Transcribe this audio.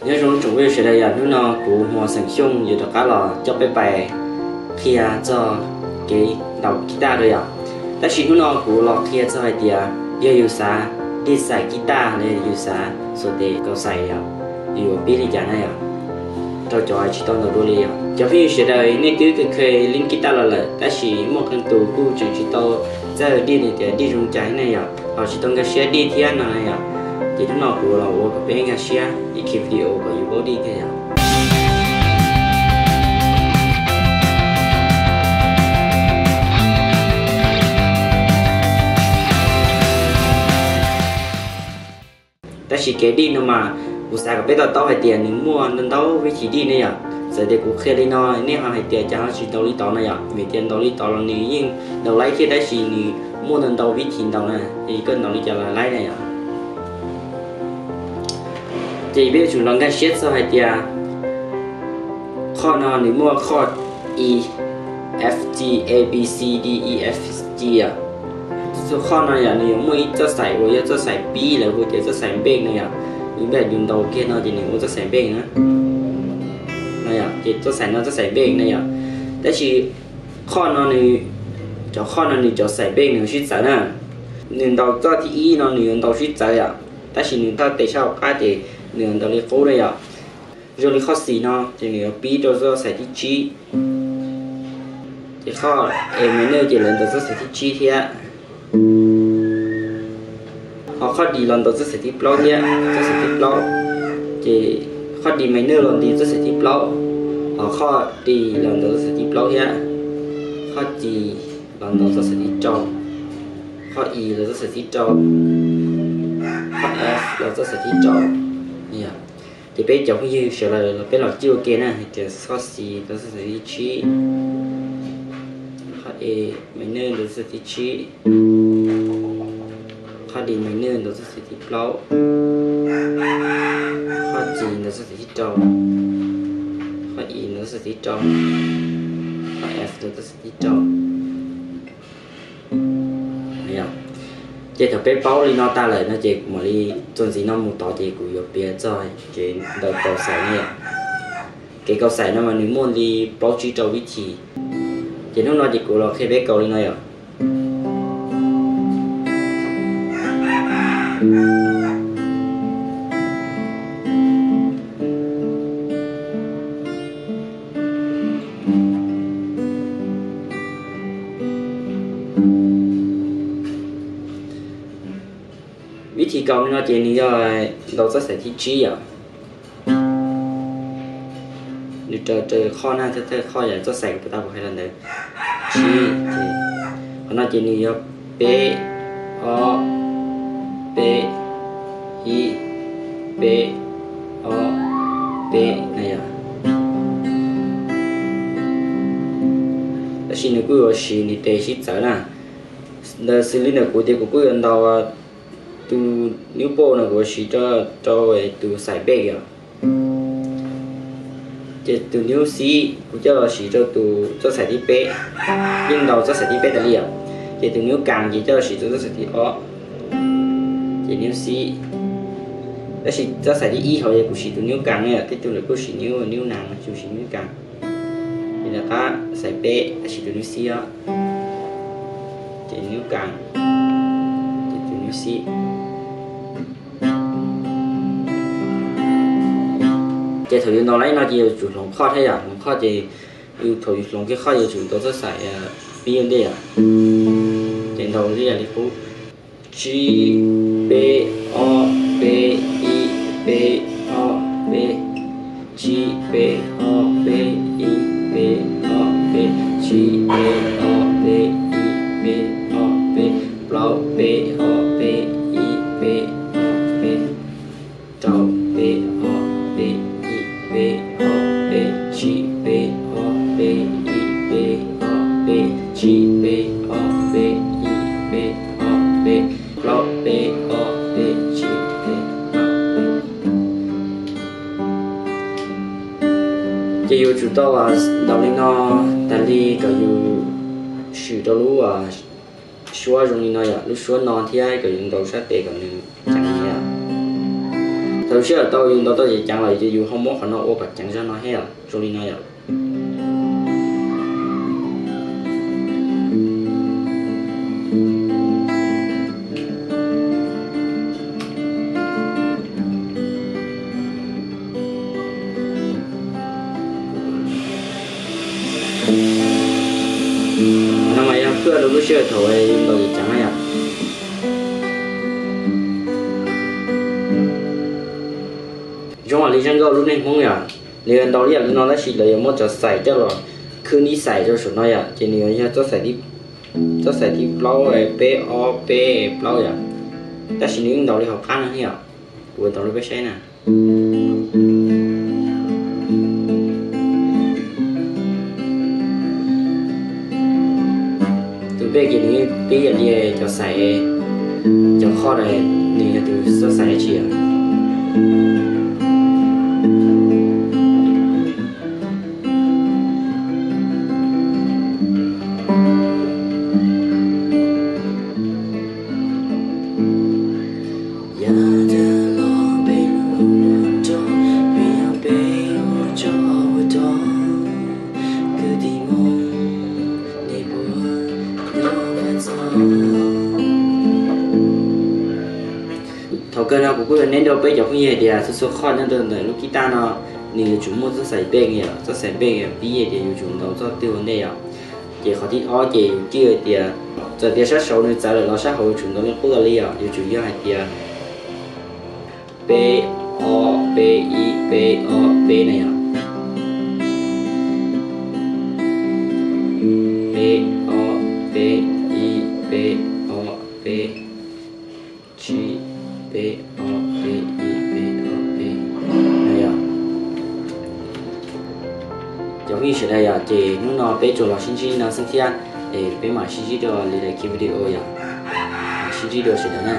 Nyob zoo tsoom phooj ywg sawv daws yom, hnub no kuv Hmos xeem Xyooj yuav rov qab los coj peb pais qhia txog kev ntaus kis tas rau yom. Tab sis hnub no kuv los qhia txog hais tias yog yus xav dij xais kis tas los yog yus xav xuas tes kaus xais yom, yus yuav pib li cas na yom, rau cov tsis tau ntaus dua li yom. Cov phooj ywg sawv daws nej twb kheev kheev leej kis tas los lawm, tab sis muaj qee tus kuj tseem tsis tau txawj dij li tias dij zoo cas na yom, ho tsis tau nkag siab dij thiab no na yom. Ces hnub no kuv los ua kom peb nkag siab ib khis video kom yus paub dij thiab yom. Tab sis kev dij no mas kuv xav kom peb to taub hais tias nws muaj ntau ntau vib thim dij ne yom. Txawm tias kuv qhia li no nej ho hais tias cas ho tsis ntaus li tod na yom, vim tias ntaus li tod los nws yeej ntaus laib thiab, tab sis nws muaj ntau ntau vib thim ntaus na, ces koj ntaus li cas los laib na yom. Ces peb yuav tsum los nkag siab txog hais tias qhov no nws muaj qhov E, F, G, A, B, C, D, E, F, G yom. Qhov no yom nws yuav muaj ib txoj xaim uas yog txoj xaim pib, lawv hu tias txoj xaim npej no yom. Yus npej yus ntaus kiag no ces nws ua txoj xaim npej na. Ces txoj xaim no txoj xaim npej na yom. Tab sis qhov no nws, cov qhov no nws cov xaim npej nws sib txawv na. Nws ntaus txoj thib ib no nws yuav ntaus sib txawv yom, tab sis nws thaj tes sab hauv qab ces nws yuav ntaus li qub na yom. Zoo li qhov xis no ces nws yuav pib rau txoj xaim thib tsib, ces qhov A minor ces lawv ntaus txoj xaim thib tsib thiab. Ho qhov D los ntaus txoj xaim thib plaub thiab, txoj xaim thib plaub. Ces qhov D minor los ntaus txoj xaim thib plaub, ho qhov D los ntaus txoj xaim thib plaub thiab. Qhov C los ntaus txoj xaim thib rau, qhov E los txoj xaim thib rau, qhov F los txoj xaim thib rau. Ces peb cov phooj ywg sawv daws los peb los coj ua ke na, hais tias qhov xis ntaus txoj xaim thib tsib, qhov A minor ntaus txoj xaim thib tsib, qhov D minor ntaus txoj xaim thib plaub, qhov C ntaus txoj xaim thib rau, qhov E ntaus txoj xaim thib rau, qhov F ntaus txoj xaim thib rau. Ces thaum peb paub li no tas lawm no ces kuv mam li, txuas ntxiv no mus tod ces kuv yuav piav txog kev ntaus kaus xais ne yom. Kev kaus xais no mas nws muaj li plaub tsib rau vib thim. Ces hnub no ces kuv los qhia peb kaus li no yom. Vib thim kaus li no ces nws yog ntaus txoj xaim thib tsib yom. Nws raws raws qhoj na, thawj thawj qhoj yom, txoj xaim kuv puas tau kuv hais los ntawd, tsib. Qhov no ces nws yog peb, ob, peb, ib, peb, ob, peb na yom. Tab sis nws kuj yuav siv nws tes sib txawv na. Ntawd xws li ntawm kuv ces kuv kuj yuav ntaus tus niv poj no kuv yuav siv rau tus xaim pej yom. Ces tus niv xib kuv coj los siv rau tus txoj xaim thib peb, yeej ntaus txoj xaim thib peb tas li yom. Ces tus niv kas ces coj los siv rau txoj xaim thib ob, ces niv xib. Tab sis txoj xaim thib ib hauv yog kuv siv tus niv kas ne yom, tej tug lawv kuj siv niv, niv nas, kuv siv niv kas. Ces rov qab xaim peb tab sis tus niv xib os, ces niv kas, ces tus niv xib. Ces thaum yus ntaus li no ces yuav tsum hloov qhoj thiab yom, hloov qhoj ces yus thaum yus hloov kiag qhoj yuav tsum ntaus txoj xaim pib ua ntej yom. Ces ntaus li yam li qub, tsib, peb, ob, peb, ib, peb, ob, peb, tsib, peb, ob, peb, ib, peb, ob, peb, tsib, peb, ob, peb, ib, peb, ob, peb, plaub, peb, ob, peb, ib, peb, ob, peb, rau, peb, ob, peb, ib, peb, ob, peb, tsib, peb, ob, peb, ib, peb, ob, peb, tsib, peb, ob, peb, ib, peb, ob, peb, plaub, peb, ob, peb, tsib, peb, ob, peb. Ces yuav tsum tau ntaus li no tas li kom yus swm rau lub suab zoo li no yom, lub suab no thiab kom yus ntaus sab tes kom nws ceev li yom. Lub sij hawm tau yus ntaus tau ceev ceev lawm ces yus ho muab qhov no ua kom ceev zog no thiab yom, zoo li no yom. No mas yog koj rau lub sij hawm thaum ntaus ceev ceev na yom. Zoo li zaj nkauj lub neej Hmoob yom, nws yuav ntaus li yam li no tab sis lawv yuav muab cov xais coj los khwb nib xais rau saum no yom, ces nws yuav yog txoj xais thib plaub, peb ob peb plaub yom, tab sis nws yeej ntaus li hauv qab no thiab yom. Kuv ntaus rau peb saib na. Tus peb ces nws pib yam li cov xais, cov qhoj na, nws yog tus txoj xais dab tsi yom. Thaum kawg no kuv kuj yuav neb rau peb cov phooj ywg hais tias txhua txhua qhoj nyob rau ntawm lub kib taj no nws yuav tsum muaj txoj xais peb yom, txoj xais peb pib hais tias yuav tsum ntaus txoj twg ua ntej yom. Ces qhov thib ob ces yus twb hais tias txawm tias sab saud nws txawv lawm los sab hauv yuav tsum ntaus li qub tas li yom, yuav tsum yog hais tias peb ob peb ib peb ob peb na yom. Peb ob peb ib peb ob peb, tsib peb ob peb ib peb ob peb no yom. Cov phooj ywg sawv daws yom, ces hnub no peb tsuas los sib ntsib no xwb thiab, es peb mam sib ntsib rau lwm daim video yom. Sib ntsib dua sawv daws na.